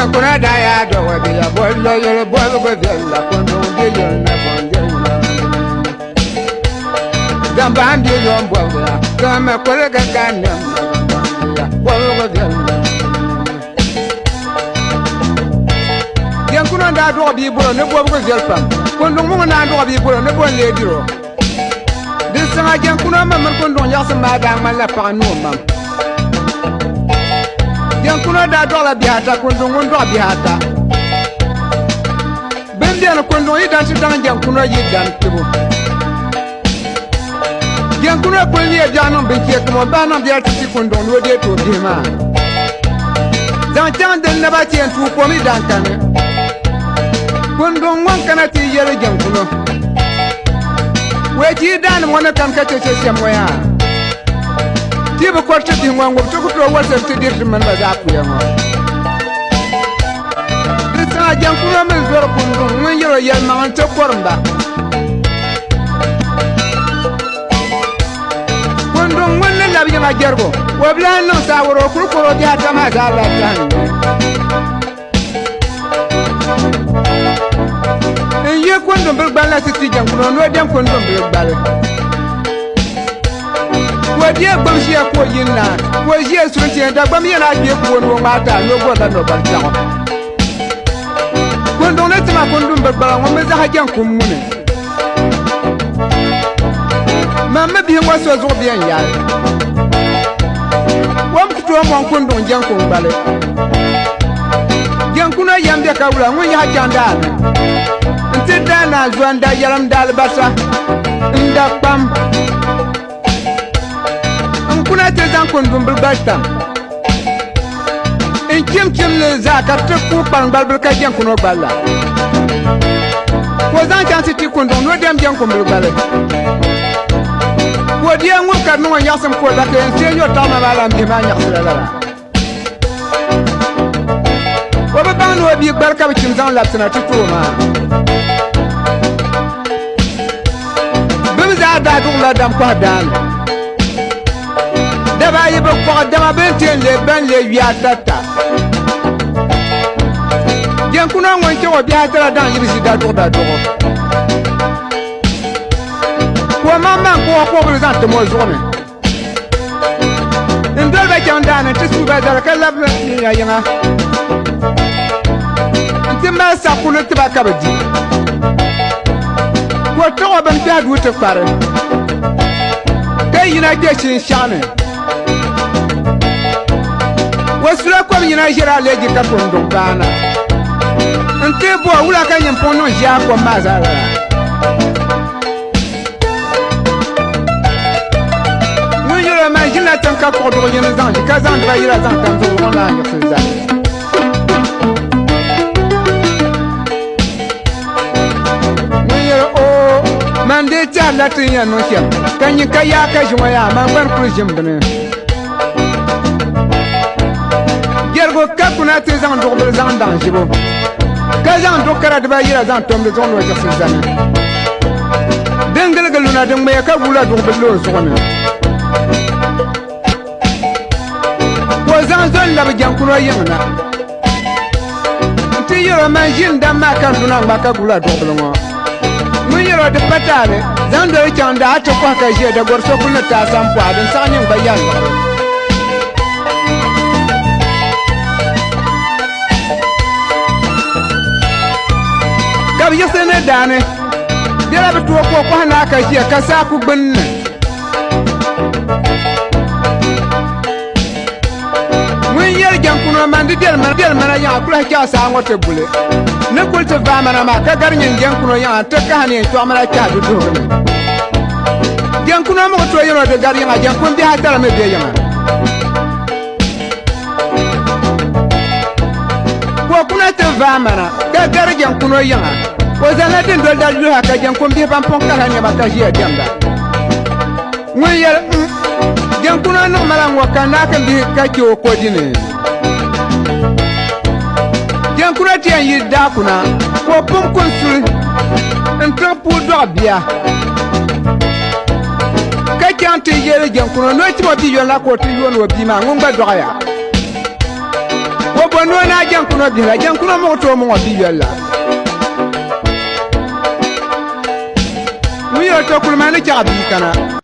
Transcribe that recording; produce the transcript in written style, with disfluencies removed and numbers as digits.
Jɛnkuna daa yaa dɔɣi bia bolli yuli boligu viɛlla kunduŋ di yuli napɔŋ diri Zambahim bia yom bɔbigu ya zaŋmi kuliga ka nɛm ya bɔbigu viɛlla Jɛnkuna daa dɔɣi bia bolo ni bɔbigu viɛli pam kunduŋ mi ŋun naan dɔɣi bia bolo ni bo n-lee diri o. Di saŋa jɛnkuna ma mini kunduŋ nyaɣisim maa daa ŋmanila paɣa ni o mam. Jɛnkuna daa dɔɣila bihi ata, kunduŋ ŋun dɔɣi bihi ata. Bɛn beni kunduŋ yi dan ti daŋ jɛnkuna yi dan kpibu. Jɛnkuna kuli neei biɛɣu niŋ binchɛkima o bahi niŋ biɛri ti ti kunduŋ ni o deei ti o bihi maa. Zaŋ chaŋ din naba ti yɛn tuui kom yi dan kani. Kunduŋ ŋɔ n-kana ti yɛli jɛnkuno. Wee ti yi daanim ŋɔ ni kani ka chɛ chɛ shɛm ŋɔ yaa? Ti bi kɔri ti bihi ŋɔ n-ŋubi ti ku tooi wɔlisiri ti diri ti mini ba zaa puya ŋɔ. Di saha jɛnkuno mi zɔri kunduŋ ŋun yɛl o yɛlimaŋ nti kɔrim ba. Kunduŋ ŋun ni labi yiŋa jɛrigu, o bi lahi niŋ saawara o kuli kɔri o bihi ata maa zaa labi zahim. N yi kundumbili gbali na ti ti jɛnkuno ni o dɛm kundumbili gbali. Ka o bia gbubi ʒiya ka o yi n-naai, ka o ʒiya suri nti yɛn Dagbam yɛn a kpee ku o ni o ŋmaai ti a ni o gorila nɔgbali taɣu. Kunduŋ ni tima kundumbili gbala ŋun mi zahi jɛnkum ŋuni. Man mi bihi ŋɔ so zuɣu bɛn yɛli. Kom ku tooi mɔŋ kunduŋ jɛnkum gbali. Jɛnkuno yɛm be ka wula ŋun yahi chaŋ daa ni nti daa naanzua n-da yɛlim n daalibasa n-da kpam n kuna ti zaŋ kundumbili gbali tam n chim chim li zaa ka di ti kuui kparingbali ka jɛnkuno gbali la ka o zaŋ chaŋ ti ti kunduŋ ni o dɛm jɛnkumbili gbali ka o di ŋub ka di niŋ o nyaɣisim ka o la ka yɛn teei nyo taɣima maa la m bihi maa nyaɣisira lala. O bi baŋ ni o bia gbali ka bi chim zaŋ labisina ti ti o maa. Bɛ mi zaa daa duɣirila dam kɔhi daani. Daba ayi bi kɔɣi dama bɛ ni ti yɛn leei ban leei yuya ata. Jɛnkuna ŋun chaŋ o bihi ata la daŋ yibu ʒi daduɣu daduɣu. Ka o maŋmaŋ kpuɣi o kpuɣibili zaŋ tim o zuɣu ni. N doli ba chaŋ daani nti suui ba zali ka labi ya yiŋa nti mali saɣikuli ti ba ka bɛ di. Ka o taɣ o bini kpɛhi duu ti kpari, ka yina kpe shinshaɣu ni. O sula kom yina ʒiri aleeji ka kunduŋ paana nti bo wula ka nyin puŋ niŋ ʒia kom maa zaa lala. Ŋun yɛl o man ʒinila tiŋ ka kpuɣi duɣu yini zaŋ ʒi ka zaŋ dibayila zaŋ tam zuɣu ŋɔ maa yiɣisi zali. Ŋun yɛl o man dii tɛhirila ti ni yɛn niŋ shɛm, ka nyin ka yaa ka ʒi ŋɔ yaa, man gba ni kul ʒim bini. Jɛrigu ka kuna ti zaŋ duɣubili zaŋ daŋ ʒibu, ka zaŋ duɣu kara dibayila zaŋ tom di zuɣu ni o yiɣisi zani. Din giligi luna di ŋmɛya ka guula duɣubili la o zuɣu ni. Ka o zaŋ zo n-labi jɛŋkuno yiŋ na nti yɛl o, Man ʒi n dam maa ka n luna ŋma ka guula duɣubili ŋɔ. Ŋun yɛl o di pa taali, zaŋ doli chaŋ daa ti kɔhi ka ʒiya dagɔri so kul ni ti a sampɔɣu din saɣi nyin gba yɛli liɣiri. Ka bɛ yiɣisi ni daani bela bɛ tooi ka o kɔhi naa ka ʒiya ka saa ku gbunni. Ŋun yɛli jɛŋkuno man di deli mana yaŋa kulahi chaɣ saa ŋɔ ti buli. Ni kuli ti vaai mana maa ka gari nyin jɛŋkuno yaŋa nti kahi ni yɛn chɔɣi mana kpɛhi di duhigu ni. Jɛŋkuno mi ku tooi yɛn o di gari yiŋa, jɛŋkun bihi ata la mi be yiŋa. Ka o kuna ti vaai mana ka gari jɛŋkuno yiŋa. O zaŋla dindoli dali luha ka jɛŋkun bihi ban pun kahila nɛma ka ʒiya diɛmda. Ŋun yɛli, N jɛŋkuno niŋ ma la ŋ-ŋɔ ka naaki bihi ka chɛ o ko di ni. Jɛŋkuno ti yɛn yi daa kuna ka o pum kun suli n-tiŋ puu dɔɣi bia ka chaŋ ti yɛli jɛŋkuno ni o tim o bia yɔni la ka o ti yooni o bia maa ŋun gba dɔɣiya. O bo ni Ni o naai Jaŋkuno bihi la, Jaŋkuno muɣi ti o muŋɔ bi yoli la. Ŋun yɛli to kuli ma ni chɛɣu bia kana.